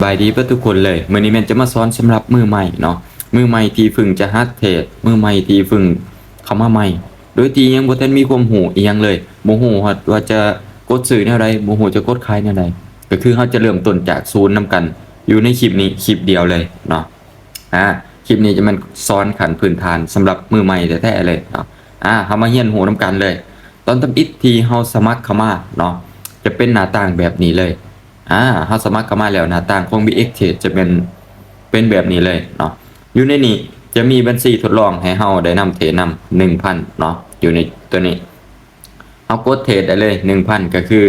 ສະບາຍດີເບິດທຸກຄົນເລີຍ. ມື້ນີ້ແມ່ນຈະມາສອນສຳລັບມືໃໝ່ເນາະ, ມືໃໝ່ທີ່ເພິ່ງຈະຫັດເທຣດ, ມືໃໝ່ທີ່ເພິ່ງເຂົ້າມາໃໝ່ ໂດຍທີ່ຍັງບໍ່ທັນມີຄວາມຮູ້ອີ່ຫຍັງເລີຍ, ບໍ່ຮູ້ວ່າຈະກົດຊື້ແນວໃດ, ບໍ່ຮູ້ຈະກົດຂາຍແນວໃດ, ກໍຄືເຮົາຈະເລີ່ມຕົ້ນຈາກສູນນຳກັນຢູ່ໃນຄລິບນີ້ຄລິບດຽວເລີຍເນາະ. ອາ ຄລິບນີ້ຈະແມ່ນສອນຂັ້ນພື້ນຖານສຳລັບມືໃໝ່ແທ້ໆເລີຍເນາະ. ອາ ເຮົາມາຮຽນຮູ້ນຳກັນເລີຍ. ຕອນທຳອິດທີ່ເຮົາສະໝັກເຂົ້າມາເນາະ ຈະເປັນໜ້າຕ່າງແບບນີ້ເລີຍ. ອາ ເຮົາສະໝັກເຂົ້າມາແລ້ວ ໜ້າຕ່າງຂອງ ບີເອັກ Trade ຈະແມ່ນເປັນແບບນີ້ເລີຍເນາະ. ຢູ່ໃນນີ້ຈະມີບັນຊີທົດລອງໃຫ້ເຮົາໄດ້ນຳເທຣດນຳ ໜຶ່ງພັນເນາະ. ຢູ່ໃນຕົວນີ້ ເຮົາກົດເທຣດໄດ້ເລີຍ ໜຶ່ງພັນ ກໍຄື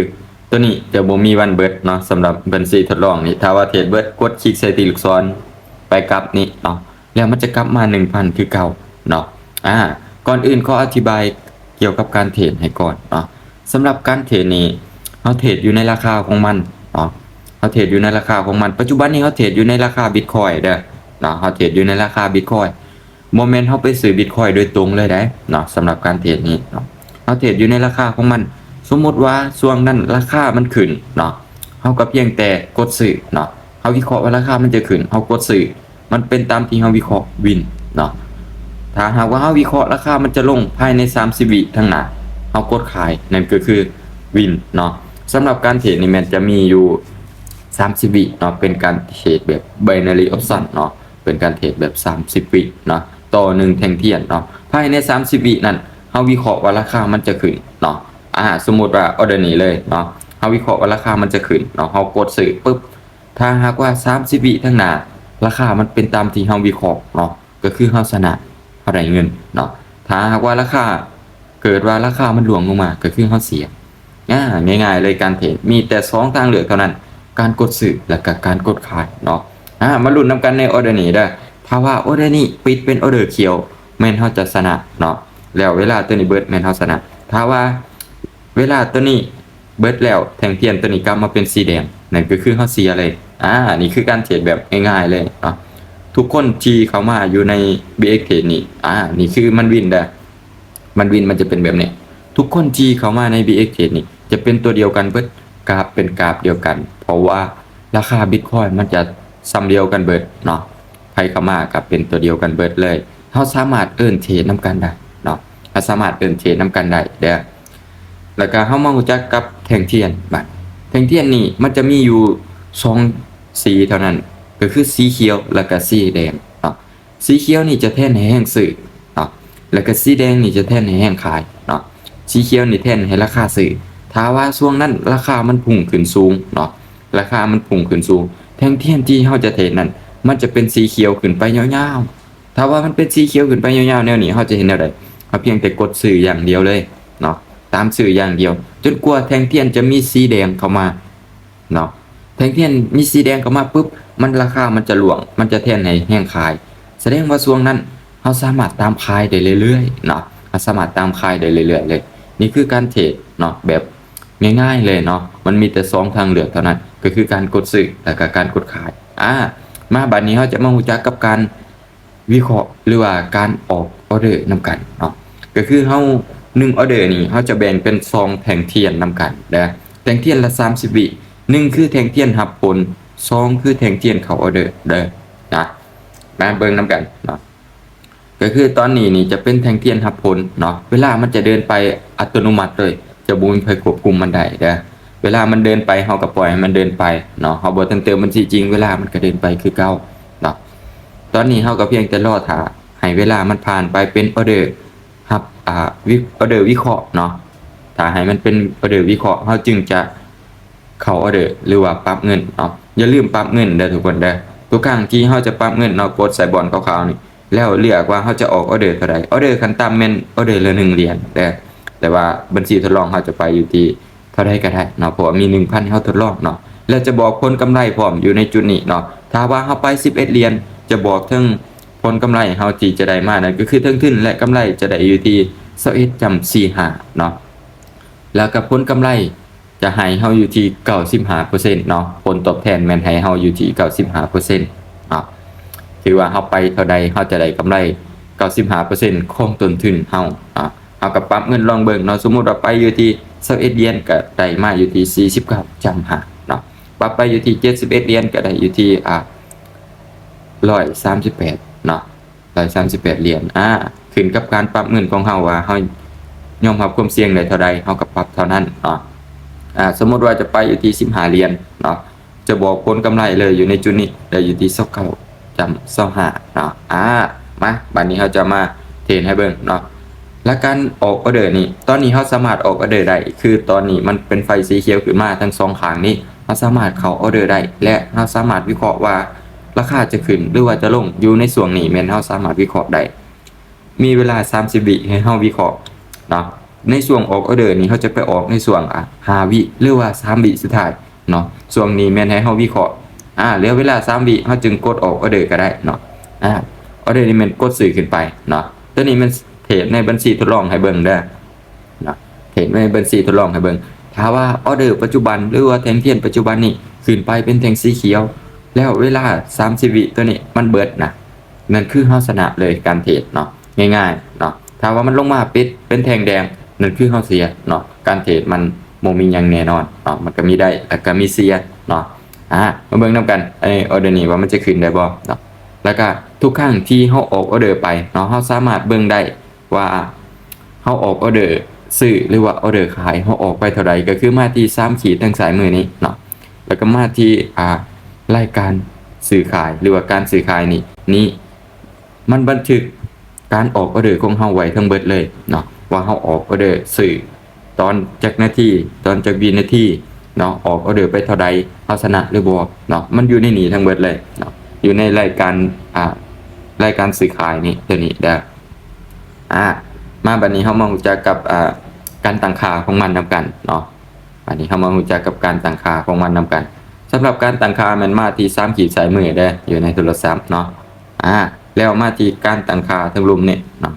ຕົວນີ້ຈະບໍ່ມີວັນເບິດເນາະ. ສຳລັບບັນຊີທົດລອງນີ້ ຖ້າວ່າເທຣດເບິດ ກົດຄລິກໃສ່ທີ່ລູກສອນໄປກັບນີ້ເນາະ ແລ້ວມັນຈະກັບມາ ໜຶ່ງພັນ ຄືເກົ່າເນາະ. ອາ ກ່ອນອື່ນຂໍອະທິບາຍກ່ຽວກັບການເທຣດໃຫ້ກ່ອນເນາະ. ສຳລັບການເທຣດນີ້ ເຮົາເທຣດຢູ່ໃນລາຄາຂອງມັນເນາະ, ເຮົາເທຣດຢູ່ໃນລາຄາຂອງມັນ. ປັດຈຸບັນນີ້ເຮົາເທຣດຢູ່ໃນລາຄາ Bitcoin ເດີເນາະ, ເຮົາເທຣດຢູ່ໃນລາຄາ Bitcoin. ບໍ່ແມ່ນເຮົາໄປຊື້ Bitcoin ໂດຍຕົງເລີຍໃດເນາະ. ສຳລັບການເທຣດນີ້ເນາະ ເຮົາເທຣດຢູ່ໃນລາຄາຂອງມັນ. ສົມມຸດວ່າຊ່ວງນັ້ນລາຄາມັນຂຶ້ນເນາະ, ເຮົາກໍພຽງແຕ່ກົດຊື້ເນາະ. ເຮົາວິເຄາະວ່າລາຄາມັນຈະຂຶ້ນ ເຮົາກົດຊື້, ມັນເປັນຕາມທີ່ເຮົາວິເຄາະ win ເນາະ. ຖ້າຫາກວ່າເຮົາວິເຄາະລາຄາມັນຈະລົງພາຍໃນ ສາມສິບ ວິທາງໜ້າ ເຮົາກົດຂາຍ, ນັ້ນກໍຄື win ເນາະ. ສຳລັບການເທຣດນີ້ແມ່ນຈະມີຢູ່ ສາມສິບ ວິເນາະ, ເປັນການເທຣດແບບ binary option ເນາະ, ເປັນການເທຣດແບບ ສາມສິບ ວິເນາະ ຕໍ່ໜຶ່ງແທ່ງທຽນເນາະ. ພາຍໃນ ສາມສິບ ວິນັ້ນ ເຮົາວິເຄາະວ່າລາຄາມັນຈະຂຶ້ນເນາະ. ອາ ສົມມຸດວ່າ order ນີ້ເລີຍເນາະ, ເຮົາວິເຄາະວ່າລາຄາມັນຈະຂຶ້ນເນາະ, ເຮົາກົດຊື້ປຶບ, ຖ້າຫາກວ່າ ສາມສິບ ວິທາງໜ້າ ລາຄາມັນເປັນຕາມທີ່ເຮົາວິເຄາະເນາະ, ກໍຄືເຮົາຊະນະ, ເຮົາໄດ້ເງິນເນາະ. ຖ້າຫາກວ່າລາຄາ ເກີດວ່າລາຄາມັນລ່ວງລົງມາ ກໍຄືເຮົາເສຍ. ອາ ງ່າຍໆເລີຍ, ການເທຣດມີແຕ່ສອງທາງເລືອກເທົ່ານັ້ນ, ການກົດຊື້ ແລະ ກໍການກົດຂາຍເນາະ. ອາ ມາລຸ້ນນຳກັນໃນ order ນີ້ເດີ. ຖ້າວ່າ order ນີ້ປິດເປັນ order ຂຽວ ແມ່ນເຮົາຈະຊະນະເນາະ, ແລ້ວເວລາຕົວນີ້ເບິດ ແມ່ນເຮົາຊະນະ. ຖ້າວ່າເວລາຕົວນີ້ເບິດແລ້ວ ແທ່ງທຽນຕົວນີ້ກັບມາເປັນສີແດງ, ນັ້ນກໍຄືເຮົາເສຍເລີຍ. ອາ ນີ້ຄືການເທຣດແບບງ່າຍໆເລີຍເນາະ. ທຸກຄົນທີ່ເຂົ້າມາຢູ່ໃນ ບີເອັກ Trade ນີ້, ອາ ນີ້ຄືມັນວິນເດີ. ມັນວິນ ມັນຈະເປັນແບບນີ້. ທຸກຄົນທີ່ເຂົ້າມາໃນ ບີເອັກ Trade ນີ້ ຈະເປັນຕົວດຽວກັນເບິດ, ກາບເປັນກາບດຽວກັນ, ເພາະວ່າລາຄາ Bitcoin ມັນຈະສ່ຳດຽວກັນເບິດເນາະ. ໃຜເຂົ້າມາກໍເປັນຕົວດຽວກັນເບິດເລີຍ. ເຮົາສາມາດ earn trade ນຳກັນໄດ້ເນາະ, ເຮົາສາມາດ earn trade ນຳກັນໄດ້ເດີ. ແລ້ວກໍເຮົາມາຮູ້ຈັກກັບແທ່ງທຽນ. ບາດ ແທ່ງທຽນນີ້ມັນຈະມີຢູ່ສອງສີເທົ່ານັ້ນ, ກໍຄືສີຂຽວ ແລ້ວກໍສີແດງເນາະ. ສີຂຽວນີ້ຈະແທນໃຫ້ແຮງຊື້ເນາະ, ແລ້ວກໍສີແດງນີ້ຈະແທນໃຫ້ແຮງຂາຍເນາະ. ສີຂຽວນີ້ແທນໃຫ້ລາຄາຊື້. ຖ້າວ່າຊ່ວງນັ້ນລາຄາມັນພຸ່ງຂຶ້ນສູງເນາະ, ລາຄາມັນພຸ່ງຂຶ້ນສູງ, ແທ່ງທຽນທີ່ເຮົາຈະເທຣດນັ້ນ ມັນຈະເປັນສີຂຽວຂຶ້ນໄປຍາວໆ. ຖ້າວ່າມັນເປັນສີຂຽວຂຶ້ນໄປຍາວໆແນວນີ້, ເຮົາຈະເຮັດແນວໃດ? ເຮົາພຽງແຕ່ກົດຊື້ຢ່າງດຽວເລີຍເນາະ, ຕາມຊື້ຢ່າງດຽວ ຈົນກວ່າແທ່ງທຽນຈະມີສີແດງເຂົ້າມາ ເນາະ. ແທ່ງທຽນມີສີແດງເຂົ້າມາປຶບ, ມັນ ລາຄາມັນຈະລ່ວງ, ມັນຈະແທນໃຫ້ແຮງຂາຍ. ສະແດງວ່າຊ່ວງນັ້ນເຮົາສາມາດຕາມຂາຍໄດ້ເລື້ອຍໆເນາະ, ເຮົາສາມາດຕາມຂາຍໄດ້ເລື້ອຍໆເລີຍ. ນີ້ຄືການເທຣດເນາະ, ແບບງ່າຍໆເລີຍເນາະ, ມັນມີແຕ່ສອງທາງເລືອກເທົ່ານັ້ນ, ກໍຄືການກົດຊື້ ແລ້ວກໍການກົດຂາຍ. ອາ ມາບາດນີ້ເຮົາຈະມາຮູ້ຈັກກັບການ ວິເຄາະ ຫຼືວ່າການອອກອອເດີນຳກັນເນາະ. ກໍຄືເຮົາ ໜຶ່ງອອເດີນີ້ ເຮົາຈະແບ່ງເປັນສອງແທ່ງທຽນນຳກັນເດີ, ແທ່ງທຽນລະສາມສິບວິ. ໜຶ່ງຄືແທ່ງທຽນຮັບຜົນ, ສອງຄືແທ່ງທຽນເຂົ້າອອເດີເດີນະ. ມາເບິ່ງນຳກັນເນາະ. ກໍຄືຕອນນີ້ນີ້ຈະເປັນແທ່ງທຽນຮັບຜົນເນາະ, ເວລາມັນຈະເດີນໄປອັດຕະໂນມັດເລີຍ, ຈະບໍ່ມີໃຜຄວບຄຸມມັນໄດ້ເດີ. ເວລາມັນເດີນໄປ ເຮົາກໍປ່ອຍໃຫ້ມັນເດີນໄປເນາະ, ເຮົາບໍ່ທັນເຕີມບັນຊີຈິງ, ເວລາມັນກໍເດີນໄປຄືເກົ່າເນາະ. ຕອນນີ້ເຮົາກໍພຽງແຕ່ລໍຖ້າໃຫ້ເວລາມັນຜ່ານໄປເປັນອອເດີຮັບ ອາ ວິ ອອເດີວິເຄາະເນາະ, ຖ້າໃຫ້ມັນເປັນອອເດີວິເຄາະ ເຮົາຈຶ່ງຈະເຂົ້າອອເດີ ຫຼືວ່າປັບເງິນເນາະ. ຢ່າລືມປັບເງິນເດີທຸກຄົນເດີ, ທຸກຄັ້ງທີ່ເຮົາຈະປັບເງິນເນາະ, ກົດໃສ່ບ່ອນຂາວໆນີ້ ແລ້ວເລືອກວ່າເຮົາຈະອອກອອເດີເທົ່າໃດ. ອອເດີຂັ້ນຕ່ຳແມ່ນອອເດີລະໜຶ່ງຫຼຽນເດີ, ແຕ່ວ່າບັນຊີທົດລອງເຮົາຈະໄປຢູ່ທີ່ເທົ່າໃດກໍໄດ້ເນາະ, ເພາະວ່າມີໜຶ່ງພັນໃຫ້ເຮົາທົດລອງເນາະ. ແລ້ວຈະບອກຜົນກຳໄລພ້ອມຢູ່ໃນຈຸດນີ້ເນາະ. ຖ້າວ່າເຮົາໄປສິບເອັດຫຼຽນ ຈະບອກເຖິງຜົນກຳໄລເຮົາທີ່ຈະໄດ້ມານັ້ນ ກໍຄືເຖິງທຶນ ແລະ ກຳໄລຈະໄດ້ຢູ່ທີ່ຊາວເອັດຈຸດສີ່ຫ້າເນາະ. ແລ້ວກໍຜົນກຳໄລ ຈະໃຫ້ເຮົາຢູ່ທີ່ເກົ້າສິບຫ້າເປີເຊັນເນາະ, ຜົນຕອບແທນແມ່ນໃຫ້ເຮົາຢູ່ທີ່ເກົ້າສິບຫ້າເປີເຊັນເນາະ. ຖືວ່າເຮົາໄປເທົ່າໃດ ເຮົາຈະໄດ້ກຳໄລເກົ້າສິບຫ້າເປີເຊັນຂອງຕົ້ນທຶນເຮົາເນາະ. ເຮົາກໍປັບເງິນລອງເບິ່ງເນາະ, ສົມມຸດວ່າໄປຢູ່ທີ່ຊາວເອັດຫຼຽນ ກໍໄດ້ມາຢູ່ທີ່ສີ່ສິບເກົ້າຈຸດຫ້າເນາະ. ປັບໄປຢູ່ທີ່ເຈັດສິບເອັດຫຼຽນ ກໍໄດ້ຢູ່ທີ່ ອ່າ ຮ້ອຍສາມສິບແປດເນາະ ຮ້ອຍສາມສິບແປດຫຼຽນ. ອ່າ ຂຶ້ນກັບການປັບເງິນຂອງເຮົາວ່າເຮົາຍອມຮັບຄວາມສ່ຽງໄດ້ເທົ່າໃດ ເຮົາກໍປັບເທົ່ານັ້ນເນາະ. ອ່າ ສົມມຸດວ່າຈະໄປຢູ່ທີ່ສິບຫ້າຫຼຽນເນາະ ຈະບອກຜົນກຳໄລເລີຍຢູ່ໃນຈຸດນີ້ ໄດ້ຢູ່ທີ່ຊາວເກົ້າຈຸດຊາວຫ້າເນາະ. ອ່າ ມາ ບາດນີ້ເຮົາຈະມາເທຣດໃຫ້ເບິ່ງເນາະ. ແລະ ການອອກອໍເດີນີ້ ຕອນນີ້ເຮົາສາມາດອອກອໍເດີໄດ້ ຄືຕອນນີ້ມັນເປັນໄຟສີຂຽວຂຶ້ນມາທັງສອງຂ້າງນີ້ ເຮົາສາມາດເຂົ້າອໍເດີໄດ້ ແລະ ເຮົາສາມາດວິເຄາະວ່າລາຄາຈະຂຶ້ນ ຫຼືວ່າຈະລົງ ຢູ່ໃນຊ່ວງນີ້ແມ່ນເຮົາສາມາດວິເຄາະໄດ້. ມີເວລາສາມສິບວິໃຫ້ເຮົາວິເຄາະເນາະ. ໃນຊ່ວງອອກອໍເດີນີ້ ເຮົາຈະໄປອອກໃນຊ່ວງ ອ່າ ຫ້າວິ ຫຼືວ່າສາມວິສຸດທ້າຍເນາະ. ຊ່ວງນີ້ແມ່ນໃຫ້ເຮົາວິເຄາະ ອ່າ ເຫຼືອເວລາສາມວິ ເຮົາຈຶ່ງກົດອອກອໍເດີກໍໄດ້ເນາະ. ອ່າ ອໍເດີນີ້ແມ່ນກົດຊື້ຂຶ້ນໄປເນາະ. ຕົວນີ້ແມ່ນເທຣດໃນບັນຊີທົດລອງໃຫ້ເບິ່ງເດີເນາະ ເທຣດໃນບັນຊີທົດລອງໃຫ້ເບິ່ງ. ຖ້າວ່າອໍເດີປັດຈຸບັນ ຫຼືວ່າແທ່ງທຽນປັດຈຸບັນນີ້ຂຶ້ນໄປເປັນແທ່ງສີຂຽວ ແລ້ວເວລາສາມສິບວິຕົວນີ້ມັນເບິດນະ ນັ້ນຄືເຮົາຊະນະເລີຍການເທຣດເນາະ ງ່າຍໆເນາະ. ຖ້າວ່າມັນລົງມາປິດເປັນແທ່ງແດງ ນັ້ນຄືເຮົາເສຍເນາະ. ການເທຣດມັນບໍ່ມີຫຍັງແນ່ນອນເນາະ ມັນກໍມີໄດ້ ແລ້ວກໍມີເສຍເນາະ. ອ່າ ມາເບິ່ງນຳກັນ ເອີ ອໍເດີນີ້ວ່າມັນຈະຂຶ້ນໄດ້ບໍ່ເນາະ. ແລ້ວກໍທຸກຄັ້ງທີ່ເຮົາອອກອໍເດີໄປເນາະ ເຮົາສາມາດເບິ່ງໄດ້ວ່າເຮົາອອກອໍເດີຊື້ ຫຼືວ່າອໍເດີຂາຍ ເຮົາອອກໄປເທົ່າໃດ ກໍຄືມາທີ່ສາມຂີດທາງຊ້າຍມືນີ້ເນາະ ແລ້ວກໍມາທີ່ ອ່າ ລາຍການຊື້ຂາຍ ຫຼືວ່າການຊື້ຂາຍນີ້ ນີ້ ມັນບັນທຶກການອອກອໍເດີຂອງເຮົາໄວ້ທັງເບິດເລີຍເນາະ ວ່າເຮົາອອກອໍເດີຊື້ຕອນຈັກນາທີ ຕອນຈັກວິນາທີເນາະ ອອກອໍເດີໄປເທົ່າໃດ ເຮົາຊະນະຫຼືບໍ່ເນາະ. ມັນຢູ່ໃນນີ້ທັງເບິດເລີຍເນາະ ຢູ່ໃນລາຍການ ອ່າ ລາຍການຊື້ຂາຍນີ້ ຕົວນີ້ເດີ. ອ່າ ມາບັດນີ້ເຮົາມາຮູ້ຈັກກັບ ອ່າ ການຕັ້ງຄ່າຂອງມັນນຳກັນເນາະ. ບັດນີ້ເຮົາມາຮູ້ຈັກກັບການຕັ້ງຄ່າຂອງມັນນຳກັນ. ສຳລັບການຕັ້ງຄ່າແມ່ນມາທີ່ສາມຂີດຊ້າຍມືເດີ ຢູ່ໃນໂທລະສັບເນາະ. ອ່າ ແລ້ວມາທີ່ການຕັ້ງຄ່າທາງລຸ່ມນີ້ເນາະ.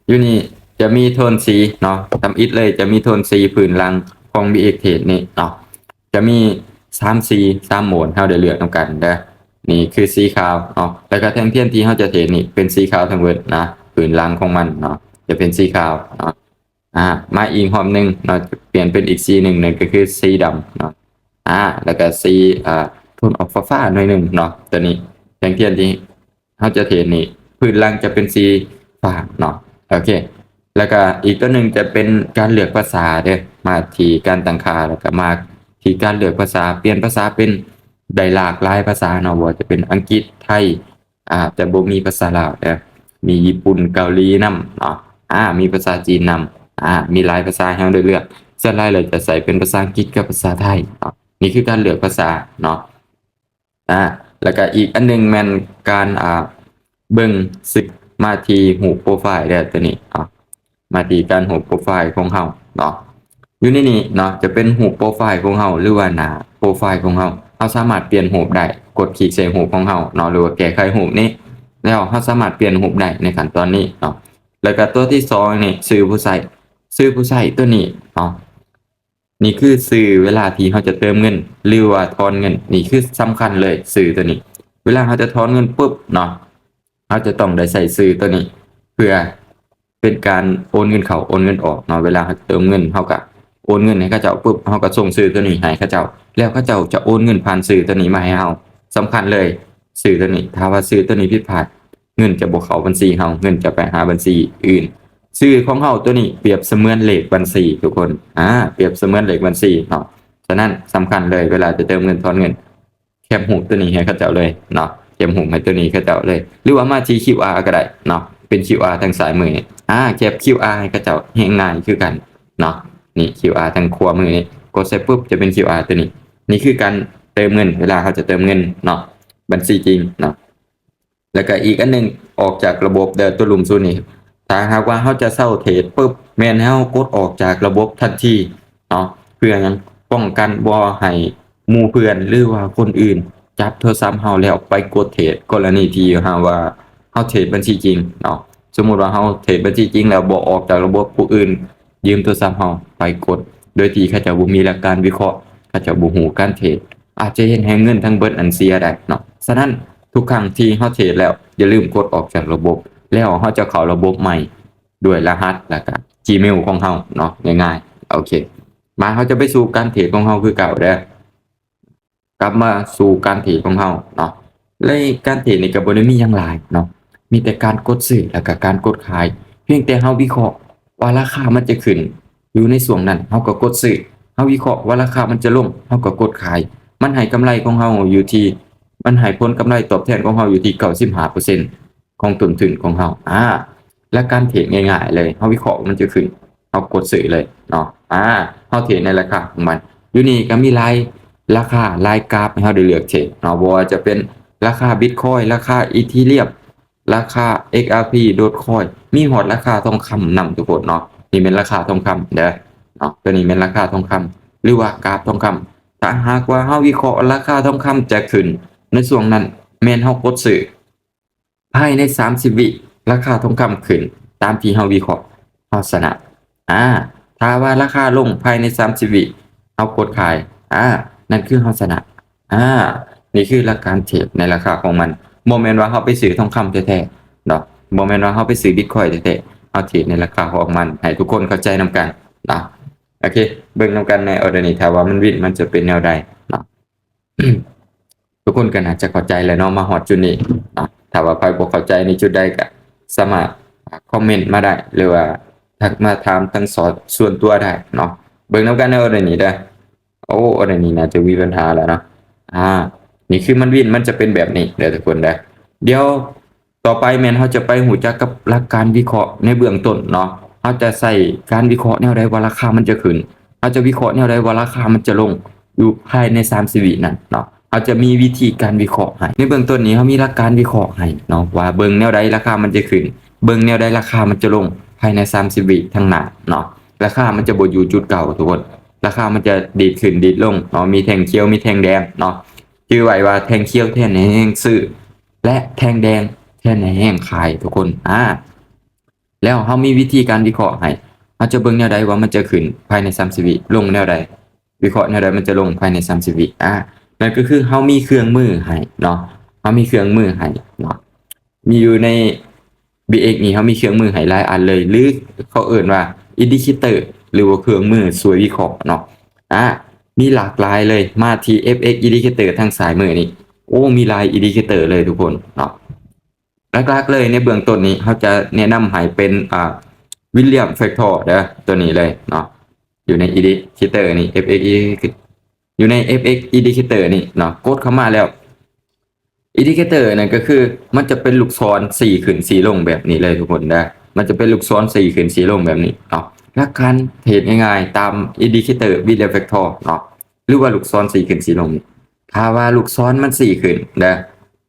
ຢູ່ນີ້ຈະມີໂທນສີເນາະ ທຳອິດເລີຍຈະມີໂທນສີພື້ນຫຼັງຂອງ ບີເອັກເທຣດນີ້ເນາະ. ຈະມີສາມສີ ສາມໂໝດ ເຮົາໄດ້ເລືອກນຳກັນເດີ. ນີ້ຄືສີຂາວເນາະ ແລ້ວກໍແທ່ງທຽນທີ່ເຮົາຈະເທຣດນີ້ເປັນສີຂາວທັງເບິດນະ ພື້ນຫຼັງຂອງມັນເນາະ ຈະເປັນສີຂາວເນາະ. ອ່າ ມາອີກຮອບໜຶ່ງເນາະ ຈະປ່ຽນເປັນອີກສີໜຶ່ງ ນັ້ນກໍຄືສີດຳເນາະ. ອ່າ ແລ້ວກໍສີ ອ່າ ໂທນອອກຟ້າໆໜ້ອຍໜຶ່ງເນາະ. ຕົວນີ້ແທ່ງທຽນທີ່ເຮົາຈະເທຣດນີ້ ພື້ນຫຼັງຈະເປັນສີຟ້າເນາະ. ໂອເຄ ແລ້ວກໍອີກຕົວໜຶ່ງຈະເປັນການເລືອກພາສາເດີ. ມາທີ່ການຕັ້ງຄ່າ ແລ້ວກໍມາທີ່ການເລືອກພາສາ ປ່ຽນພາສາເປັນໄດ້ຫຼາກຫຼາຍພາສາເນາະ ບໍ່ວ່າຈະເປັນອັງກິດ ໄທ ອາດຈະບໍ່ມີພາສາລາວເດີ ມີຍີ່ປຸ່ນ ເກົາຫຼີນຳເນາະ. ອ່າ ມີພາສາຈີນນຳ ອ່າ ມີຫຼາຍພາສາໃຫ້ເຮົາໄດ້ເລືອກ. ສ່ວນຫຼາຍແລ້ວຈະໃຊ້ເປັນພາສາອັງກິດກັບພາສາໄທເນາະ. ນີ້ຄືການເລືອກພາສາເນາະ. ອ່າ ແລ້ວກໍອີກອັນໜຶ່ງແມ່ນການ ອ່າ ເບິ່ງຊື່ ມາທີ່ຮູບໂປຣໄຟລ໌ເດີ ຕົວນີ້ເນາະ. ມາທີ່ການຮູບໂປຣໄຟລ໌ຂອງເຮົາເນາະ. ຢູ່ໃນນີ້ເນາະ ຈະເປັນຮູບໂປຣໄຟລ໌ຂອງເຮົາ ຫຼືວ່າໜ້າໂປຣໄຟລ໌ຂອງເຮົາ. ເຮົາສາມາດປ່ຽນຮູບໄດ້ ກົດຄລິກໃສ່ຮູບຂອງເຮົາເນາະ ຫຼືວ່າແກ້ໄຂຮູບນີ້ ແລ້ວເຮົາສາມາດປ່ຽນຮູບໄດ້ໃນຂັ້ນຕອນນີ້ເນາະ. ແລ້ວກໍຕົວທີສອງນີ້ ຊື່ຜູ້ໃຊ້ ຊື່ຜູ້ໃຊ້ຕົວນີ້ເນາະ. ນີ້ຄືຊື່ເວລາທີ່ເຮົາຈະເຕີມເງິນ ຫຼືວ່າຖອນເງິນ. ນີ້ຄືສຳຄັນເລີຍ ຊື່ຕົວນີ້. ເວລາເຮົາຈະຖອນເງິນປຶບເນາະ ເຮົາຈະຕ້ອງໄດ້ໃຊ້ຊື່ຕົວນີ້ ເພື່ອເປັນການໂອນເງິນເຂົ້າໂອນເງິນອອກເນາະ. ເວລາເຮົາເຕີມເງິນ ເຮົາກະໂອນເງິນໃຫ້ເຂົາເຈົ້າປຶບ ເຮົາກະສົ່ງຊື່ຕົວນີ້ໃຫ້ເຂົາເຈົ້າ ແລ້ວເຂົາເຈົ້າຈະໂອນເງິນຜ່ານຊື່ຕົວນີ້ມາໃຫ້ເຮົາ. ສຳຄັນເລີຍຊື່ຕົວນີ້ ຖ້າວ່າຊື່ຕົວນີ້ຜິດພາດ ເງິນຈະບໍ່ເຂົ້າບັນຊີເຮົາ ເງິນຈະໄປຫາບັນຊີອື່ນ. ຊື່ຂອງເຮົາຕົວນີ້ປຽບສະເໝືອນເລກບັນຊີທຸກຄົນ ອາ ປຽບສະເໝືອນເລກບັນຊີເນາະ. ສະນັ້ນສຳຄັນເລີຍ ເວລາຈະເຕີມເງິນຖອນເງິນ ແຄບຮູບຕົວນີ້ໃຫ້ເຂົາເຈົ້າເລີຍເນາະ ແຄບຮູບໃຫ້ຕົວນີ້ເຂົາເຈົ້າເລີຍ ຫຼືວ່າມາທີ່ຄິວອາກໍໄດ້ເນາະ ເປັນຄິວອາທາງຊ້າຍມືນີ້. ອາ ແຄບຄິວອາໃຫ້ເຂົາເຈົ້າ ແຮ່ງງ່າຍຄືກັນເນາະ. ນີ້ຄິວອາທາງຂວາມືນີ້ ກົດໃສ່ປຶບຈະເປັນຄິວອາຕົວນີ້. ນີ້ຄືການເຕີມເງິນ ເວລາເຮົາຈະເຕີມເງິນເນາະ ບັນຊີຈິງເນາະ. ແລ້ວກະອີກອັນໜຶ່ງ ອອກຈາກລະບົບເດີ ຕົວລຸ່ມສຸດນີ້ ຖ້າຫາກວ່າເຮົາຈະເຊົາເທຣດປຶບ ແມ່ນໃຫ້ເຮົາກົດອອກຈາກລະບົບທັນທີເນາະ. ເພື່ອຫຍັງ? ປ້ອງກັນບໍ່ໃຫ້ໝູ່ເພື່ອນ ຫຼືວ່າຄົນອື່ນຈັບໂທລະສັບເຮົາແລ້ວໄປກົດເທຣດ. ກໍລະນີທີ່ຫາກວ່າເຮົາເທຣດບັນຊີຈິງເນາະ ສົມມຸດວ່າເຮົາເທຣດບັນຊີຈິງແລ້ວບໍ່ອອກຈາກລະບົບ ຜູ້ອື່ນຢືມໂທລະສັບເຮົາໄປກົດ ໂດຍທີ່ເຂົາເຈົ້າບໍ່ມີຫຼັກການວິເຄາະ ເຂົາເຈົ້າບໍ່ຮູ້ການເທຣດ ອາດຈະເຮັດໃຫ້ເງິນທັງເບິດນັ້ນເສຍໄດ້ເນາະ. ສະນັ້ນ ທຸກຄັ້ງທີ່ເຮົາເທຣດແລ້ວ ຢ່າລືມກົດອອກຈາກລະບົບ ແລ້ວເຮົາຈະເຂົ້າລະບົບໃໝ່ດ້ວຍລະຫັດ ແລ້ວກະຈີເມວຂອງເຮົາເນາະ ງ່າຍໆ. ໂອເຄ ມາ ເຮົາຈະໄປສູ່ການເທຣດຂອງເຮົາຄືເກົ່າເດີ. ກັບມາສູ່ການເທຣດຂອງເຮົາເນາະ. ແລະການເທຣດນີ້ກໍບໍ່ໄດ້ມີຫຍັງຫຼາຍເນາະ ມີແຕ່ການກົດຊື້ ແລ້ວກໍການກົດຂາຍ. ພຽງແຕ່ເຮົາວິເຄາະວ່າລາຄາມັນຈະຂຶ້ນຢູ່ໃນຊ່ວງນັ້ນ ເຮົາກໍກົດຊື້. ເຮົາວິເຄາະວ່າລາຄາມັນຈະລົງ ເຮົາກໍກົດຂາຍ. ມັນໃຫ້ກຳໄລຂອງເຮົາຢູ່ທີ່ ມັນໃຫ້ຜົນກຳໄລຕອບແທນຂອງເຮົາຢູ່ທີ່ເກົ້າສິບຫ້າເປີເຊັນຂອງຕົ້ນທຶນຂອງເຮົາ. ອາ ຫຼັກການເທຣດງ່າຍໆເລີຍ ເຮົາວິເຄາະວ່າມັນຈະຂຶ້ນ ເຮົາກົດຊື້ເລີຍເນາະ. ອາ ເຮົາເທຣດໃນລາຄາຂອງມັນ. ຢູ່ນີ້ກໍມີຫຼາຍລາຄາ ຫຼາຍກຣາຟໃຫ້ເຮົາໄດ້ເລືອກເທຣດເນາະ ບໍ່ວ່າຈະເປັນລາຄາບິດຄອຍ ລາຄາອີເທຣຽມ ລາຄາເອັກອາພີ ໂດຈຄອຍ ມີຮອດລາຄາທອງຄຳນຳ ທຸກຄົນເນາະ. ນີ້ແມ່ນລາຄາທອງຄຳເດີເນາະ ຕົວນີ້ແມ່ນລາຄາທອງຄຳ ຫຼືວ່າກຣາຟທອງຄຳ. ຖ້າຫາກວ່າເຮົາວິເຄາະລາຄາທອງຄຳຈະຂຶ້ນໃນຊ່ວງນັ້ນ ແມ່ນເຮົາກົດຊື້ ພາຍໃນສາມສິບວິ ລາຄາທອງຄຳຂຶ້ນຕາມທີ່ເຮົາວິເຄາະ ເຮົາຊະນະ. ອາ ຖ້າວ່າລາຄາລົງພາຍໃນສາມສິບວິ ເຮົາກົດຂາຍ ອາ ນັ້ນຄືເຮົາຊະນະ. ອາ ນີ້ຄືຫຼັກການເທຣດໃນລາຄາຂອງມັນ. ບໍ່ແມ່ນວ່າເຮົາໄປຊື້ທອງຄຳແທ້ໆເນາະ ບໍ່ແມ່ນວ່າເຮົາໄປຊື້ບິດຄອຍແທ້ໆ. ເຮົາເທຣດໃນລາຄາຂອງມັນ ໃຫ້ທຸກຄົນເຂົ້າໃຈນຳກັນເນາະ. ໂອເຄ ເບິ່ງນຳກັນໃນອໍເດີນີ້ ຖ້າວ່າມັນວິນ ມັນຈະເປັນແນວໃດເນາະ. ທຸກຄົນກໍໜ້າຈະເຂົ້າໃຈແລ້ວເນາະ ມາຮອດຈຸດນີ້ເນາະ. ຖ້າວ່າໃຜບໍ່ເຂົ້າໃຈໃນຈຸດໃດກໍສາມາດຄອມເມັນມາໄດ້ ຫຼືວ່າທັກມາຖາມທາງສ່ວນຕົວໄດ້ເນາະ. ເບິ່ງນຳກັນເດີ ອໍເດີນີ້ເດີ. ໂອ້ ອໍເດີນີ້ໜ້າຈະມີບັນຫາແລ້ວເນາະ. ອາ ນີ້ຄືມັນວິນ ມັນຈະເປັນແບບນີ້ເດີທຸກຄົນເດີ. ດຽວ ຕໍ່ໄປແມ່ນເຮົາຈະໄປຮູ້ຈັກກັບຫຼັກການວິເຄາະໃນເບື້ອງຕົ້ນເນາະ. ເຮົາຈະໃຊ້ການວິເຄາະແນວໃດວ່າລາຄາມັນຈະຂຶ້ນ ເຮົາຈະວິເຄາະແນວໃດວ່າລາຄາມັນຈະລົງ ຢູ່ພາຍໃນສາມສິບວິນັ້ນເນາະ. ເຮົາຈະມີວິທີການວິເຄາະໃຫ້. ໃນເບື້ອງຕົ້ນນີ້ເຮົາມີຫຼັກການວິເຄາະໃຫ້ເນາະ ວ່າເບິ່ງແນວໃດລາຄາມັນຈະຂຶ້ນ ເບິ່ງແນວໃດລາຄາມັນຈະລົງ ພາຍໃນສາມສິບວິທາງໜ້າເນາະ. ລາຄາມັນຈະບໍ່ຢູ່ຈຸດເກົ່າທຸກຄົນ ລາຄາມັນຈະດີດຂຶ້ນດີດລົງເນາະ. ມີແທ່ງຂຽວ ມີແທ່ງແດງເນາະ. ຈື່ໄວ້ວ່າແທ່ງຂຽວແທນໃຫ້ແຮງຊື້ ແລະແທ່ງແດງແທນໃຫ້ແຮງຂາຍທຸກຄົນ. ອາ ແລ້ວເຮົາມີວິທີການວິເຄາະໃຫ້ ເຮົາຈະເບິ່ງແນວໃດວ່າມັນຈະຂຶ້ນພາຍໃນສາມສິບວິ ລົງແນວໃດ ວິເຄາະແນວໃດມັນຈະລົງພາຍໃນສາມສິບວິ. ອາ ນັ້ນກໍຄືເຮົາມີເຄື່ອງມືໃຫ້ເນາະ ເຮົາມີເຄື່ອງມືໃຫ້ເນາະ. ມີຢູ່ໃນບີເອັກນີ້ ເຮົາມີເຄື່ອງມືໃຫ້ຫຼາຍອັນເລີຍ ຫຼືເຂົາເອີ້ນວ່າອິນດິເຄເຕີ ຫຼືວ່າເຄື່ອງມືຊ່ວຍວິເຄາະເນາະ. ອາ ມີຫຼາກຫຼາຍເລີຍ. ມາທີ່ເອັຟເອັກອິນດິເຄເຕີທາງຊ້າຍມືນີ້ ໂອ້ ມີຫຼາຍອິນດິເຄເຕີເລີຍທຸກຄົນເນາະ. ຫຼັກໆເລີຍໃນເບື້ອງຕົ້ນນີ້ ເຮົາຈະແນະນຳໃຫ້ເປັນ ອ່າ ວິລຽມແຟກທໍເດີ ຕົວນີ້ເລີຍເນາະ. ຢູ່ໃນອິນດິເຄເຕີນີ້ ເອັຟເອັກ ຢູ່ໃນເອັຟເອັກອິນດິເຄເຕີນີ້ເນາະ ກົດເຂົ້າມາແລ້ວ ອິນດິເຄເຕີນັ້ນກໍຄືມັນຈະເປັນລູກສອນຊີ້ຂຶ້ນຊີ້ລົງແບບນີ້ເລີຍທຸກຄົນເດີ. ມັນຈະເປັນລູກສອນຊີ້ຂຶ້ນຊີ້ລົງແບບນີ້ເນາະ. ຫຼັກການເທຣດງ່າຍໆຕາມອິນດິເຄເຕີວິລຽມແຟກທໍເນາະ ຫຼືວ່າລູກສອນຊີ້ຂຶ້ນຊີ້ລົງນີ້ ຖ້າວ່າລູກສອນມັນຊີ້ຂຶ້ນເດີ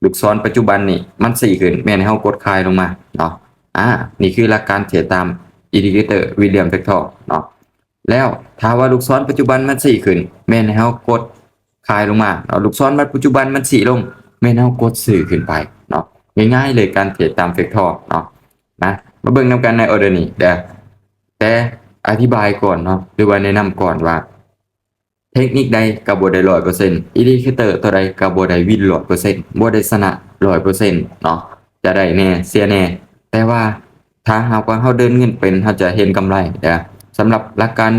ລູກສອນປັດຈຸບັນນີ້ມັນຊີ້ຂຶ້ນ ແມ່ນໃຫ້ເຮົາກົດຂາຍລົງມາເນາະ. ອາ ນີ້ຄືຫຼັກການເທຣດຕາມອິນດິເຄເຕີວິລຽມແຟກທໍເນາະ. ແລ້ວຖ້າວ່າລູກສອນປັດຈຸບັນມັນຊີ້ຂຶ້ນ ແມ່ນໃຫ້ເຮົາກົດຂາຍລົງມາເນາະ. ລູກສອນປັດຈຸບັນມັນຊີ້ລົງ ແມ່ນໃຫ້ເຮົາກົດຊື້ຂຶ້ນໄປເນາະ. ງ່າຍໆເລີຍ ການເທຣດຕາມແຟກທໍເນາະ. ມາ ມາເບິ່ງນຳກັນໃນອໍເດີນີ້ເດີ. ແຕ່ອະທິບາຍກ່ອນເນາະ ຫຼືວ່າແນະນຳກ່ອນວ່າ ເທັກນິກໃດກໍບໍ່ໄດ້ຮ້ອຍເປີເຊັນ ອິນດິເຄເຕີຕົວໃດກໍບໍ່ໄດ້ວິນຮ້ອຍເປີເຊັນ ບໍ່ໄດ້ຊະນະຮ້ອຍເປີເຊັນເນາະ. ຈະໄດ້ແດ່ເສຍແດ່ ແຕ່ວ່າຖ້າຫາກວ່າເຮົາເດີນເງິນເປັນ ເຮົາຈະເຫັນກຳໄລເດີ. ສຳລັບຫຼັກການ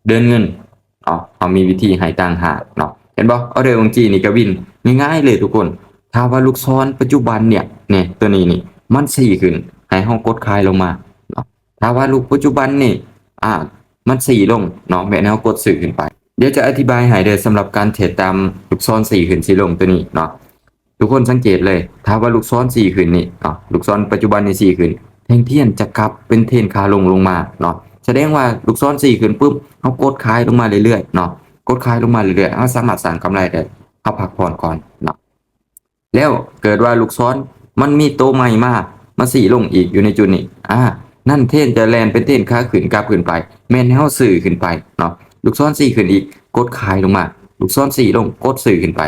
ເດີນເງິນເນາະ ເຮົາມີວິທີໃຫ້ຕ່າງຫາກເນາະ. ເຫັນບໍ່ ອໍເດີຂອງຈີນີ້ກໍວິນ ງ່າຍໆເລີຍທຸກຄົນ. ຖ້າວ່າລູກສອນປັດຈຸບັນເນຍ ນີ້ ຕົວນີ້ນີ້ ມັນຊີ້ຂຶ້ນ ໃຫ້ເຮົາກົດຂາຍລົງມາເນາະ. ຖ້າວ່າລູກປັດຈຸບັນນີ້ ອາ ມັນຊີ້ລົງເນາະ ແມ່ນເຮົາກົດຊື້ຂຶ້ນໄປ. ດຽວຈະອະທິບາຍໃຫ້ເດີ ສຳລັບການເທຣດຕາມລູກສອນຊີ້ຂຶ້ນຊີ້ລົງຕົວນີ້ເນາະ. ທຸກຄົນສັງເກດເລີຍ ຖ້າວ່າລູກສອນຊີ້ຂຶ້ນນີ້ເນາະ ລູກສອນປັດຈຸບັນນີ້ຊີ້ຂຶ້ນ ແທ່ງທຽນຈະກັບເປັນເທຣນຂາລົງລົງມາເນາະ. ສະແດງວ່າລູກສອນຊີ້ຂຶ້ນປຶບ ເຮົາກົດຂາຍລົງມາເລື້ອຍໆເນາະ ກົດຂາຍລົງມາເລື້ອຍໆ ເຮົາສາມາດສ້າງກຳໄລໄດ້. ເຮົາພັກຜ່ອນກ່ອນເນາະ. ແລ້ວເກີດວ່າລູກສອນມັນມີໂຕໃໝ່ມາ ມາຊີ້ລົງອີກຢູ່ໃນຈຸດນີ້ ອາ ນັ້ນເທຣນຈະແລ່ນເປັນເທຣນຂາຂຶ້ນ ກັບຂຶ້ນໄປ ແມ່ນໃຫ້ເຮົາຊື້ຂຶ້ນໄປເນາະ. ລູກສອນຊີ້ຂຶ້ນອີກ ກົດຂາຍລົງມາ ລູກສອນຊີ້ລົງ ກົດຊື້ຂຶ້ນໄປ.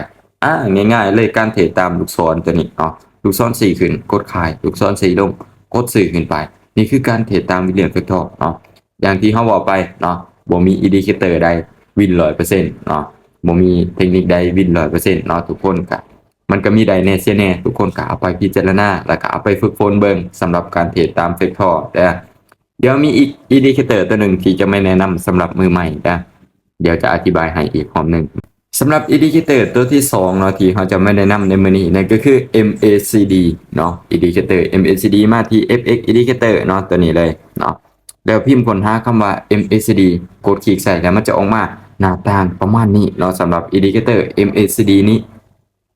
ອາ ງ່າຍໆເລີຍ ການເທຣດຕາມລູກສອນຕົວນີ້ເນາະ. ລູກສອນຊີ້ຂຶ້ນ ກົດຂາຍ ລູກສອນຊີ້ລົງ ກົດຊື້ຂຶ້ນໄປ. ນີ້ຄືການເທຣດຕາມວິລຽມແຟກທໍເນາະ. ຢ່າງທີ່ເຮົາເວົ້າໄປເນາະ ບໍ່ມີອິນດິເຄເຕີໃດວິນຮ້ອຍເປີເຊັນເນາະ ບໍ່ມີເທັກນິກໃດວິນຮ້ອຍເປີເຊັນເນາະ. ທຸກຄົນກະ ມັນກະມີໄດ້ແດ່ເສຍແດ່ ທຸກຄົນກະເອົາໄປພິຈາລະນາ ແລ້ວກະເອົາໄປຝຶກຝົນເບິ່ງ ສຳລັບການເທຣດຕາມແຟກທໍເດີ. ດຽວມີອີກອິນດິເຄເຕີຕົວໜຶ່ງທີ່ຈະມາແນະນຳສຳລັບມືໃໝ່ເດີ ດຽວຈະອະທິບາຍໃຫ້ອີກຮອບໜຶ່ງ. ສຳລັບ indicator ຕົວທີສອງເນາະ ທີ່ເຮົາຈະມາແນະນຳໃນມື້ນີ້ ນັ້ນກໍຄື MACD ເນາະ. indicator MACD ມາທີ່ FX indicator ເນາະ ຕົວນີ້ເລີຍເນາະ. ແລ້ວພິມຄົ້ນຫາຄຳວ່າ MACD ກົດຄລິກໃສ່ ແລ້ວມັນຈະອອກມາໜ້າຕ່າງປະມານນີ້ເນາະ. ສຳລັບ indicator MACD ນີ້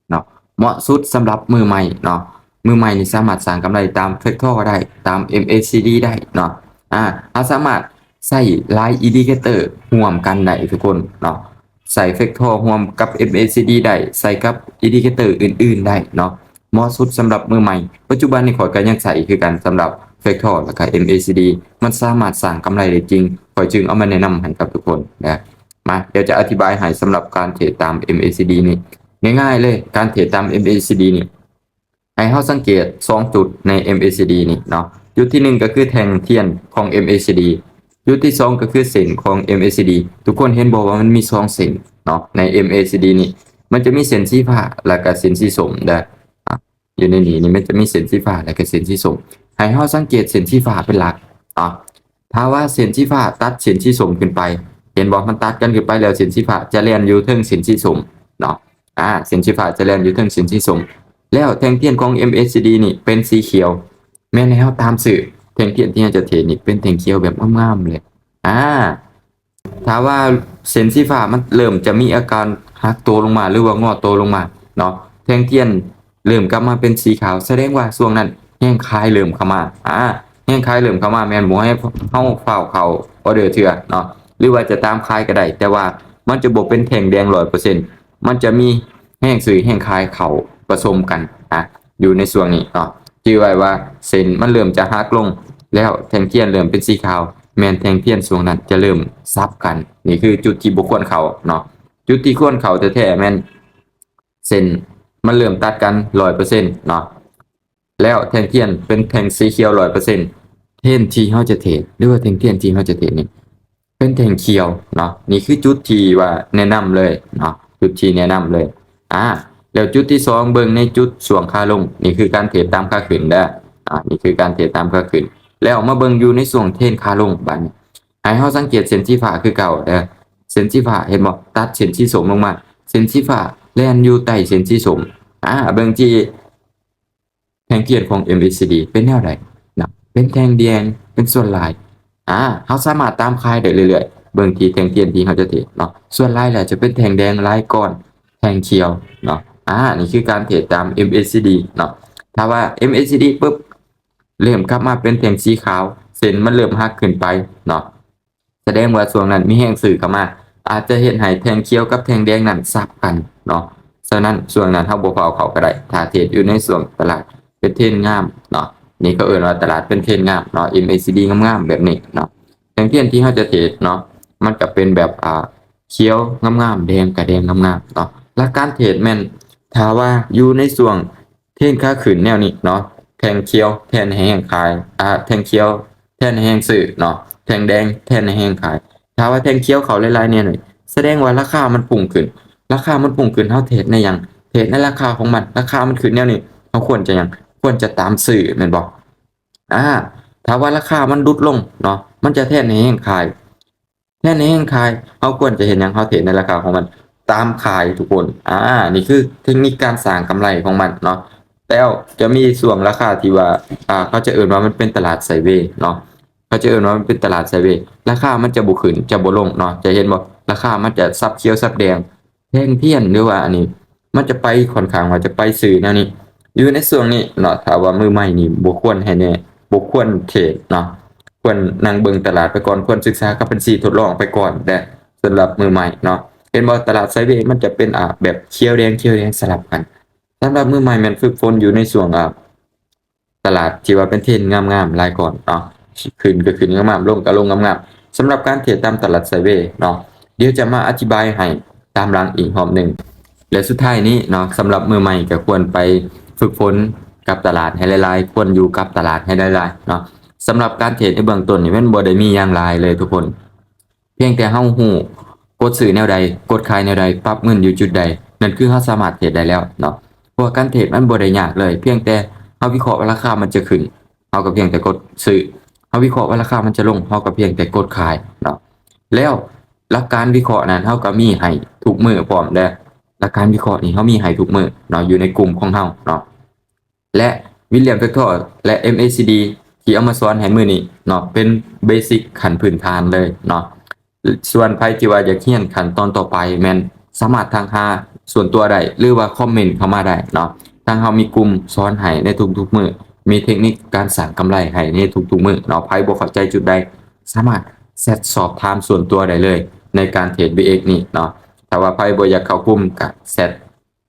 ເນາະ ເໝາະສຸດສຳລັບມືໃໝ່ເນາະ. ມືໃໝ່ນີ້ສາມາດສ້າງກຳໄລຕາມ Factor ໄດ້ ຕາມ MACD ໄດ້ເນາະ. ອາ ເຮົາສາມາດໃຊ້ຫຼາຍ indicator ຮ່ວມກັນໄດ້ທຸກຄົນເນາະ. ໃສ່ Factor ຮ່ວມກັບ MACD ໄດ້ ໃສ່ກັບ indicator ອື່ນໆໄດ້ເນາະ. ເໝາະສຸດສຳລັບມືໃໝ່. ປັດຈຸບັນນີ້ຂ້ອຍກໍຍັງໃຊ້ຄືກັນ ສຳລັບ Factor ແລ້ວກໍ MACD ມັນສາມາດສ້າງກຳໄລໄດ້ຈິງ. ຂ້ອຍຈຶ່ງເອົາມາແນະນຳໃຫ້ກັບທຸກຄົນນະ. ມາ ດຽວຈະອະທິບາຍໃຫ້ສຳລັບການເທຣດຕາມ MACD ນີ້. ງ່າຍໆເລີຍ ການເທຣດຕາມ MACD ນີ້ ໃຫ້ເຮົາສັງເກດສອງຈຸດໃນ MACD ນີ້ເນາະ. ຈຸດທີໜຶ່ງກໍຄືແທ່ງທຽນຂອງ MACD. ຈຸດທີສອງກໍຄືເສັ້ນຂອງ MACD. ທຸກຄົນເຫັນບໍ່ວ່າມັນມີສອງເສັ້ນເນາະ ໃນ MACD ນີ້. ມັນຈະມີເສັ້ນສີຟ້າ ແລ້ວກໍເສັ້ນສີສົ້ມເດີ. ອາ ຢູ່ໃນນີ້ນີ້ມັນຈະມີເສັ້ນສີຟ້າ ແລ້ວກໍເສັ້ນສີສົ້ມ. ໃຫ້ເຮົາສັງເກດເສັ້ນສີຟ້າເປັນຫຼັກເນາະ. ຖ້າວ່າເສັ້ນສີຟ້າຕັດເສັ້ນສີສົ້ມຂຶ້ນໄປ ເຫັນບໍ່? ມັນຕັດກັນຂຶ້ນໄປ ແລ້ວເສັ້ນສີຟ້າຈະແລ່ນຢູ່ເທິງເສັ້ນສີສົ້ມເນາະ. ອາ ເສັ້ນສີຟ້າຈະແລ່ນຢູ່ເທິງເສັ້ນສີສົ້ມ. ແລ້ວແທ່ງທຽນຂອງ MACD ນີ້ເປັນສີຂຽວ. ແມ່ນໃຫ້ເຮົາຕາມຊື້ ແທ່ງທຽນທີ່ເຮົາຈະເທຣດນີ້ເປັນແທ່ງຂຽວແບບງາມໆເລີຍ. ອາ ຖ້າວ່າເສັ້ນສີຟ້າມັນເລີ່ມຈະມີອາການຫັກໂຕລົງມາ ຫຼືວ່າງໍໂຕລົງມາເນາະ, ແທ່ງທຽນເລີ່ມກັບມາເປັນສີຂາວ ສະແດງວ່າຊ່ວງນັ້ນແຮງຂາຍເລີ່ມເຂົ້າມາ. ອາ ແຮງຂາຍເລີ່ມເຂົ້າມາ ແມ່ນບໍ່ໃຫ້ເຮົາຟ້າວເຂົ້າອໍເດີເທື່ອເນາະ ຫຼືວ່າຈະຕາມຂາຍກໍໄດ້ ແຕ່ວ່າມັນຈະບໍ່ເປັນແທ່ງແດງຮ້ອຍເປີເຊັນ ມັນຈະມີແຮງຊື້ແຮງຂາຍເຂົ້າປະສົມກັນ ອາ ຢູ່ໃນຊ່ວງນີ້ເນາະ. ຈື່ໄວ້ວ່າເສັ້ນມັນເລີ່ມຈະຫັກລົງແລ້ວ ແທ່ງທຽນເລີ່ມເປັນສີຂາວ ແມ່ນແທ່ງທຽນຊ່ວງນັ້ນຈະເລີ່ມສັບກັນ. ນີ້ຄືຈຸດທີ່ບໍ່ຄວນເຂົ້າເນາະ. ຈຸດທີ່ຄວນເຂົ້າແທ້ໆແມ່ນເສັ້ນມັນເລີ່ມຕັດກັນຮ້ອຍເປີເຊັນເນາະ ແລ້ວແທ່ງທຽນເປັນແທ່ງສີຂຽວຮ້ອຍເປີເຊັນ. ເທຣນທີ່ເຮົາຈະເທຣດ ຫຼືວ່າແທ່ງທຽນທີ່ເຮົາຈະເທຣດນີ້ ເປັນແທ່ງຂຽວເນາະ. ນີ້ຄືຈຸດທີ່ວ່າແນະນຳເລີຍເນາະ ຈຸດທີ່ແນະນຳເລີຍ. ອາ ແລ້ວຈຸດທີສອງ ເບິ່ງໃນຈຸດຊ່ວງຂາລົງ ນີ້ຄືການເທຣດຕາມຂາຂຶ້ນເດີ. ອາ ນີ້ຄືການເທຣດຕາມຂາຂຶ້ນ. ແລ້ວມາເບິ່ງຢູ່ໃນຊ່ວງເທຣນຂາລົງ ບາດນີ້ໃຫ້ເຮົາສັງເກດເສັ້ນສີຟ້າຄືເກົ່າເດີ. ເສັ້ນສີຟ້າເຫັນບໍ່? ຕັດເສັ້ນສີສົ້ມລົງມາ ເສັ້ນສີຟ້າແລ່ນຢູ່ໃຕ້ເສັ້ນສີສົ້ມ. ອາ ເບິ່ງທີ່ ແທ່ງທຽນຂອງ MACD ເປັນແນວໃດນະ? ເປັນແທ່ງແດງເປັນສ່ວນຫຼາຍ. ອາ ເຮົາສາມາດຕາມຂາຍໄດ້ເລື້ອຍໆ. ເບິ່ງທີ່ແທ່ງທຽນທີ່ເຮົາຈະເທຣດເນາະ ສ່ວນຫຼາຍແລ້ວຈະເປັນແທ່ງແດງຫຼາຍກ່ອນແທ່ງຂຽວເນາະ. ອາ ນີ້ຄືການເທຣດຕາມ MACD ເນາະ. ຖ້າວ່າ MACD ປຶບ ເລີ່ມກັບມາເປັນແທ່ງສີຂາວ ເສັ້ນມັນເລີ່ມຫັກຂຶ້ນໄປເນາະ ສະແດງວ່າຊ່ວງນັ້ນມີແຮງຊື້ເຂົ້າມາ ອາດຈະເຮັດໃຫ້ແທ່ງຂຽວກັບແທ່ງແດງນັ້ນສັບກັນເນາະ. ສະນັ້ນຊ່ວງນັ້ນເຮົາບໍ່ຟ້າວເຂົ້າກໍໄດ້ ຖ້າເທຣດຢູ່ໃນຊ່ວງຕະຫຼາດເປັນເທຣນງາມເນາະ. ນີ້ເຂົາເອີ້ນວ່າຕະຫຼາດເປັນເທຣນງາມເນາະ MACD ງາມໆແບບນີ້ເນາະ. ແທ່ງທຽນທີ່ເຮົາຈະເທຣດເນາະ ມັນກໍເປັນແບບ ອາ ຂຽວງາມໆ ແດງກໍແດງງາມໆເນາະ. ຫຼັກການເທຣດແມ່ນ ຖ້າວ່າຢູ່ໃນຊ່ວງ ເທຣນຂາຂຶ້ນແນວນີ້ເນາະ ແທ່ງຂຽວແທນໃຫ້ແຮງຂາຍ ອາ ແທ່ງຂຽວແທນໃຫ້ແຮງຊື້ເນາະ ແທ່ງແດງແທນໃຫ້ແຮງຂາຍ. ຖ້າວ່າແທ່ງຂຽວເຂົ້າຫຼາຍໆແນວນີ້ ສະແດງວ່າລາຄາມັນພຸ່ງຂຶ້ນ ລາຄາມັນພຸ່ງຂຶ້ນ ເຮົາເທຣດໃນຫຍັງ? ເທຣດໃນລາຄາຂອງມັນ. ລາຄາມັນຂຶ້ນແນວນີ້ ເຮົາຄວນຈະຫຍັງ? ຄວນຈະຕາມຊື້ແມ່ນບໍ່? ອາ ຖ້າວ່າລາຄາມັນຫຼຸດລົງເນາະ ມັນຈະແທນໃຫ້ແຮງຂາຍ ແທນໃຫ້ແຮງຂາຍ ເຮົາຄວນຈະເຮັດຫຍັງ? ເຮົາເທຣດໃນລາຄາຂອງມັນ ຕາມຂາຍທຸກຄົນ. ອາ ນີ້ຄືເທັກນິກການສ້າງກຳໄລຂອງມັນເນາະ. ແລ້ວຈະມີຊ່ວງລາຄາທີ່ວ່າ ອາ ເຂົາຈະເອີ້ນວ່າມັນເປັນຕະຫຼາດໄຊເວເນາະ ເຂົາຈະເອີ້ນວ່າມັນເປັນຕະຫຼາດໄຊເວ. ລາຄາມັນຈະບໍ່ຂຶ້ນ ຈະບໍ່ລົງເນາະ ຈະເຫັນບໍ່? ລາຄາມັນຈະສັບຂຽວສັບແດງ ແທ່ງທຽນ ຫຼືວ່າອັນນີ້ ມັນຈະໄປ ຂ້ອນຂ້າງວ່າຈະໄປຊື້ແນວນີ້. ຢູ່ໃນຊ່ວງນີ້ເນາະ ຖ້າວ່າມືໃໝ່ນີ້ ບໍ່ຄວນໃຫ້ແນະ ບໍ່ຄວນເທຣດເນາະ ຄວນນັ່ງເບິ່ງຕະຫຼາດໄປກ່ອນ ຄວນສຶກສາກັບບັນຊີທົດລອງໄປກ່ອນແດ່ ສຳລັບມືໃໝ່ເນາະ. ເຫັນບໍ່? ຕະຫຼາດໄຊເວ ມັນຈະເປັນ ອາ ແບບຂຽວແດງ ຂຽວແດງສະຫຼັບກັນ. ສຳລັບມືໃໝ່ແມ່ນຝຶກຝົນຢູ່ໃນຊ່ວງ ອາ ຕະຫຼາດທີ່ວ່າເປັນເທຣນງາມໆຫຼາຍກ່ອນເນາະ ຂຶ້ນກໍຂຶ້ນງາມໆ ລົງກໍລົງງາມໆ. ສຳລັບການເທຣດຕາມຕະຫຼາດໄຊເວເນາະ ດຽວຈະມາອະທິບາຍໃຫ້ຕາມຫຼັງອີກຮອບໜຶ່ງ. ແລະ ສຸດທ້າຍນີ້ເນາະ ສຳລັບມືໃໝ່ກໍຄວນໄປຝຶກຝົນກັບຕະຫຼາດໃຫ້ຫຼາຍໆ ຄວນຢູ່ກັບຕະຫຼາດໃຫ້ຫຼາຍໆເນາະ. ສຳລັບການເທຣດໃນເບື້ອງຕົ້ນນີ້ ມັນບໍ່ໄດ້ມີຫຍັງຫຼາຍເລີຍທຸກຄົນ. ພຽງແຕ່ເຮົາຮູ້ກົດຊື້ແນວໃດ ກົດຂາຍແນວໃດ ປັບເງິນຢູ່ຈຸດໃດ ນັ້ນຄືເຮົາສາມາດເທຣດໄດ້ແລ້ວເນາະ. ເພາະວ່າການເທຣດມັນບໍ່ໄດ້ຍາກເລີຍ ພຽງແຕ່ເຮົາວິເຄາະວ່າລາຄາມັນຈະຂຶ້ນ ເຮົາກໍພຽງແຕ່ກົດຊື້ ເຮົາວິເຄາະວ່າລາຄາມັນຈະລົງ ເຮົາກໍພຽງແຕ່ກົດຂາຍເນາະ. ແລ້ວ ຫຼັກການວິເຄາະນັ້ນເຮົາກໍມີໃຫ້ທຸກມື້ພ້ອມເດີ້. ຫຼັກການວິເຄາະນີ້ເຮົາມີໃຫ້ທຸກມື້ເນາະ ຢູ່ໃນກຸ່ມຂອງເຮົາເນາະ ແລະ William Factor ແລະ MACD ທີ່ເອົາມາສອນໃຫ້ມື້ນີ້ເນາະ ເປັນເບສິກຂັ້ນພື້ນຖານເລີຍເນາະ. ສ່ວນໃຜທີ່ວ່າຢາກຮຽນຂັ້ນຕອນຕໍ່ໄປ ແມ່ນສາມາດທັກຫາສ່ວນຕົວໄດ້ ຫຼືວ່າຄອມເມັນເຂົ້າມາໄດ້ເນາະ. ທາງເຮົາມີກຸ່ມສອນໃຫ້ໃນທຸກໆມື້ ມີເທັກນິກການສ້າງກຳໄລໃຫ້ໃນທຸກໆມື້ເນາະ. ໃຜບໍ່ເຂົ້າໃຈຈຸດໃດ ສາມາດແຊັດສອບຖາມສ່ວນຕົວໄດ້ເລີຍໃນການເທຣດ BX ນີ້ເນາະ. ຖ້າວ່າໃຜບໍ່ຢາກເຂົ້າກຸ່ມ ກໍແຊັດ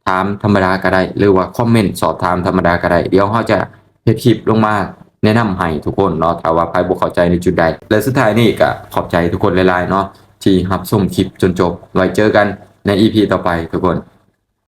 ຖາມທຳມະດາກໍໄດ້ ຫຼືວ່າຄອມເມັນສອບຖາມທຳມະດາກໍໄດ້. ດຽວເຮົາຈະເຮັດຄລິບລົງມາແນະນຳໃຫ້ທຸກຄົນເນາະ ຖ້າວ່າໃຜບໍ່ເຂົ້າໃຈໃນຈຸດໃດ. ແລະ ສຸດທ້າຍນີ້ກໍຂອບໃຈທຸກຄົນຫຼາຍໆເນາະ ທີ່ຮັບຊົມຄລິບຈົນຈົບ. ໄວ້ເຈີກັນໃນ ອີພີ ຕໍ່ໄປທຸກຄົນ.